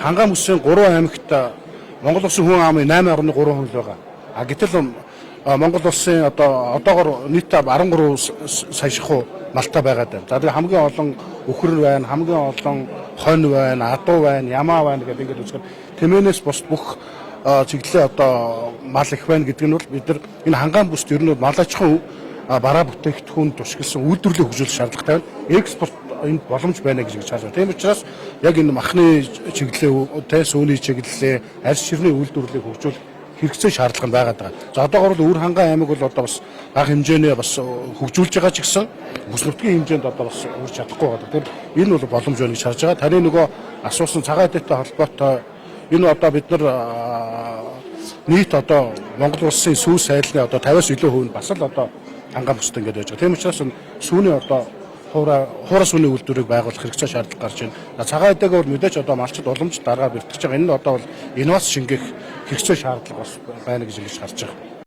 Хангай бүсийн 3 аймагт Монгол улсын хүн амын 8.3% л байгаа. А гэтэл Монгол улсын одоо одоогор нийт 13 сая шахуу малтай байгаад байна. За, тэгээ хамгийн олон үхэр байна, хамгийн олон хонь байна, адуу байна, ямаа байна гэдэг ингээд үзэхээр тэмээнээс бус бүх чиглэлээ одоо мал их байна гэдэг нь бол бид нар энэ Хангай бүст ер нь мал аж ахуйн бараа бүтээгдэхүүн тушгилсан үйлдвэрлэлийг хөгжүүлэх шаардлагатай байна. Экспорт энд боломж байна гэж харж байна. Тийм учраас яг энэ махны чиглэлээ, тэ сүүний чиглэлээ, арьс ширний үйлдвэрлэлийг хөгжүүлэх хэрэгцээ шаардлага нь байгаад байгаа. За, одоогор бол Өвөр Хангай аймаг бол одоо бас бага хэмжээний бас хөгжүүлж байгаа ч гэсэн бүс нутгийн хэмжээнд одоо бас үрж чадахгүй байгаа. Тэгэхээр энэ бол боломж байна гэж харж байгаа. Таны нөгөө асуусан цагаан эдтэй холбоотой энэ одоо бид нар нийт одоо Монгол улсын сүү сайлны одоо 50-аас илүү хувь нь бас л одоо Хангай бүст ингээд байж байгаа. Тийм учраас энэ сүүний одоо хуурай сүүний үйлдвэрийг байгуулах хэрэгцээ шаардлага гарч байна. Цагаан эдээг бол мэдээж одоо малчид уламж даргаа бэртэж байгаа. Энэ нь одоо бол инновац шингээх хэрэгцээ шаардлага бас байна гэж ингэж харж байгаа.